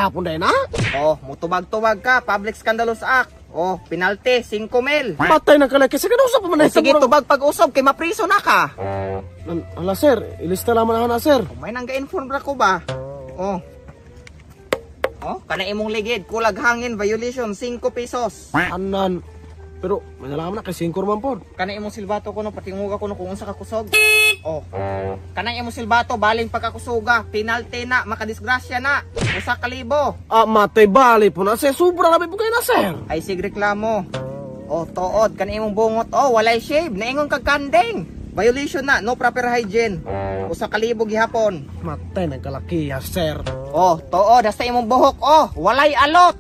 gihapon dahil na. Oh, mutubag-tubag ka, Public Scandalous Act. Oh, penalty, 5 mil. Matay ng kalaki. Sige, usap pa man Oh, sige, tubag pag-usab kay mapriso na ka. Ala sir, ilista lamang na sir. Oh, may nang ga-inform ra ko ba? Oh. Oh, kana imong ligid, kulag hangin, violation, 5 pesos. Anan. Pero may nalaman na kay singkor man pod. Kana imong silbato kuno patinguga kuno kung unsa ka kusog. Oh. Kana imong silbato baling pagkakusuga, penalty na, makadisgrasya na, 1,000. Ah, matay bali po na sir. Sobra na po kayo na sir. Ay sig reklamo. Oh, tuod kana imong bungot. Oh, walay shave, naingon kag kanding. Violation na, no proper hygiene. 1,000 gihapon. Matay ng kalaki ha, sir. Oh, tuod hasta imong buhok. Oh, walay alot.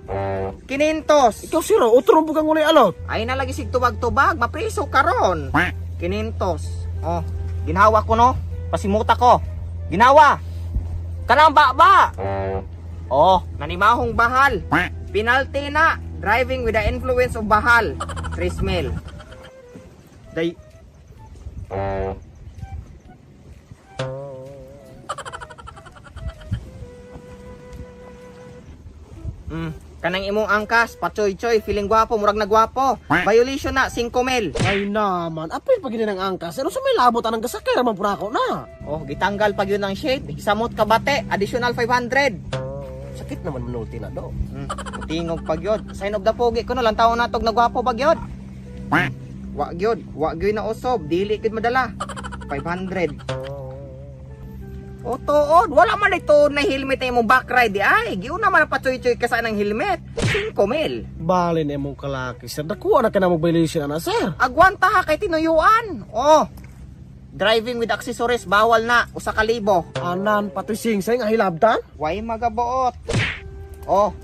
500. Ikaw sir, oh, utro po kang walay alot. Ay na lagi sig tubag-tubag, mapriso karon. 500. Oh, ginawa ko no. Pasimuta ko. Ginawa. Kanang baba. Oh, nanimahong bahal. Penalty na. Driving with the influence of bahal. 3 mil. Day. Kanang imong angkas, pachoy-choy, feeling gwapo, murag na gwapo. Violation na, 5 mil. Ay naman, apil pag ng angkas. Pero sa may labot anang gasakay raman po na ako na. Oh, gitanggal pag yun ang shade. Samot ka bate, additional 500. Sakit naman manulti na do. Tingog pag yun. Sign of the pogi ko no, lang taon na tog nagwapo pag yun. Wa gyud, wa gyud na usob, dili gyud madala. 500. O tuod, wala man ito na helmet na imong back ride di ay. Giuna man ang pachoy-choy ka sa ng helmet. 5 mil. Bali na imong kalaki sir. Nakuha na ka na mong violation na sir. Agwanta ha kay tinuyuan. Oh. Driving with accessories bawal na 1,000. Anan, pati singsay nga hilabtan. Way magabuot. Oh.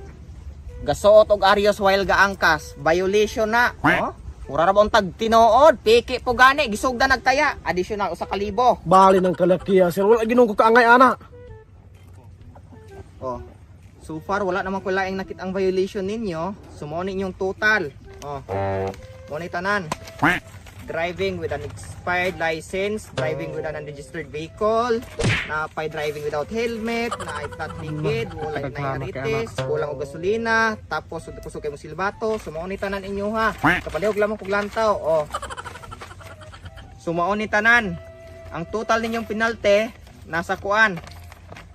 Gasuot og arios while gaangkas. Violation na. Oh. Mura ra ba tag tinuod? Piki po gani, gisugda nagtaya. Additional 1,000. Bali ng kalaki ha, sir. Wala ginong ko kaangay ana. Oh. So far wala naman ko laing nakit ang violation ninyo. Sumao ninyong total. Oh. Mo ni tanan. Driving with an expired license, driving with an unregistered vehicle, napay driving without helmet, na flat liquid, wala na aritis, kulang og gasolina, tapos kusog kay mo silbato, sumao ni tanan inyo ha. Kapalihog lamang kog lantaw. Oh. Sumao ni tanan. Ang total ninyong penalte nasa kuan.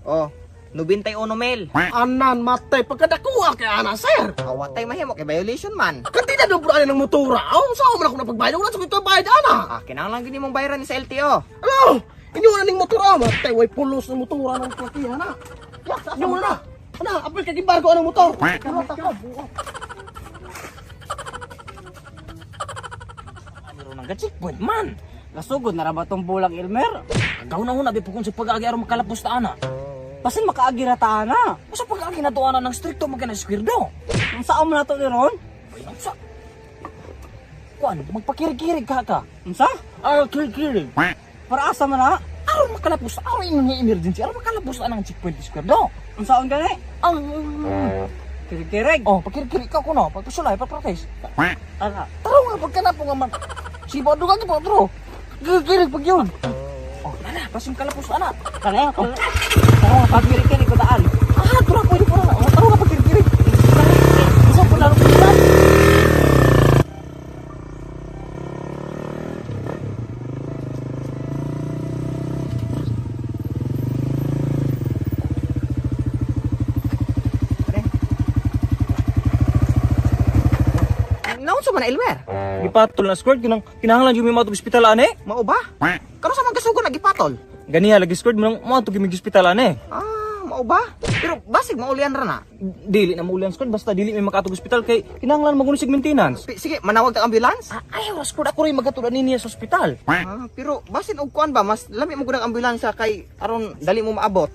Oh, 91 mil. Anan, matay. Pagkadakuha kay ana sir. Awatay mahimo kay violation man. Kanti na dobro ani ng motora. Oh, saan man ako napagbayad? Wala sa ko ito bayad ana. Ah, kinahanglan gyud nimong bayaran ni sa LTO. Ano? Inyo na ning motora. Matay, way pulos ng motora ng kalaki ana. Inyo na. Ana, apil kay gibargo anang motor. Meron ang checkpoint man. Nasugod na ra ba tong bulang Elmer? Agaw na una bi pukon sa pag-agi aron makalapos ta ana. Basin makaagi ra ta ana. Usa pag-agi na to ana ng stricto man kay na square do. Unsa man nato ni ron? Ay unsa? Kuan, magpakirig-kirig ka ka. Unsa? Ah, kirig-kirig. Para asa man na? Aron makalapos, aron ingon nga emergency, aron makalapos ana ng checkpoint square do. Unsaon gani? Ang Kirig-kirig. Oh, pakirig-kirig ka kuno, pagpasulay, pagpractice. Ara. Taro nga pagka na po nga man. Si Bodo ka po, tro. Kirig-kirig pag yun. Oh, ana, basin kalapos ana. Kaya ko. Taro nga pagkirig-kirig ko daan. Ah, tro pwede po na. Oh, taro nga pagkirig-kirig. Isa po laro po. Naunsa man na Elmer? Gipatol na squad kinang kinahanglan jud mi maadtog ospital ane. Mao ba? Karon sa mga gasugod nagipatol. Ganiha lagi squad mo nang moadto gyud mi ospital ane. Ah, mao ba? Pero basig maulian ra na. Dili na maulian squad basta dili mi makaatog ospital kay kinahanglan maguno sig maintenance. Sige, manawag ta ambulance. Ah, ayaw ra squad ako rin magatod ani niya sa ospital. Ah, pero basin og kuan ba mas lami mo gud ang ambulansya kay aron dali mo maabot.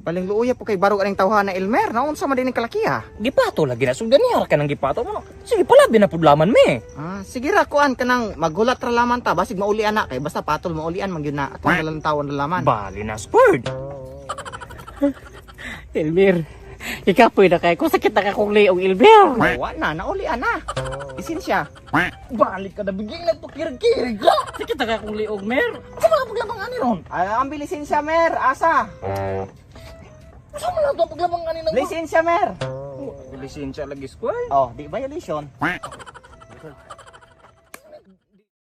Baling luoya po kay barog aning tawhana Elmer, naunsa man din ang kalakiha. Gipatol lagi na sugdan niya ra kanang gipatol mo. Sige palabi na pud laman mi. Ah, sige ra kuan kanang magulat ra laman ta basig maulian na kay basta patol maulian man gyud na atong dalang tawon ra laman. Bali na squad. Elmer. Ikapoy na kay ko sakit na ka kong liog Elmer. Wa na, naulian na. Isensya. Balik ka na bigay nagpakirig-kirig ka. Sakit na ka kong liog Mer. Sa mga paglabang ani ron. Ah, ang lisensya, mer. Asa? Unsa man na to paglabang ani nang Lisensya, mer. Lisensya lagi ko eh. Oh, di violation.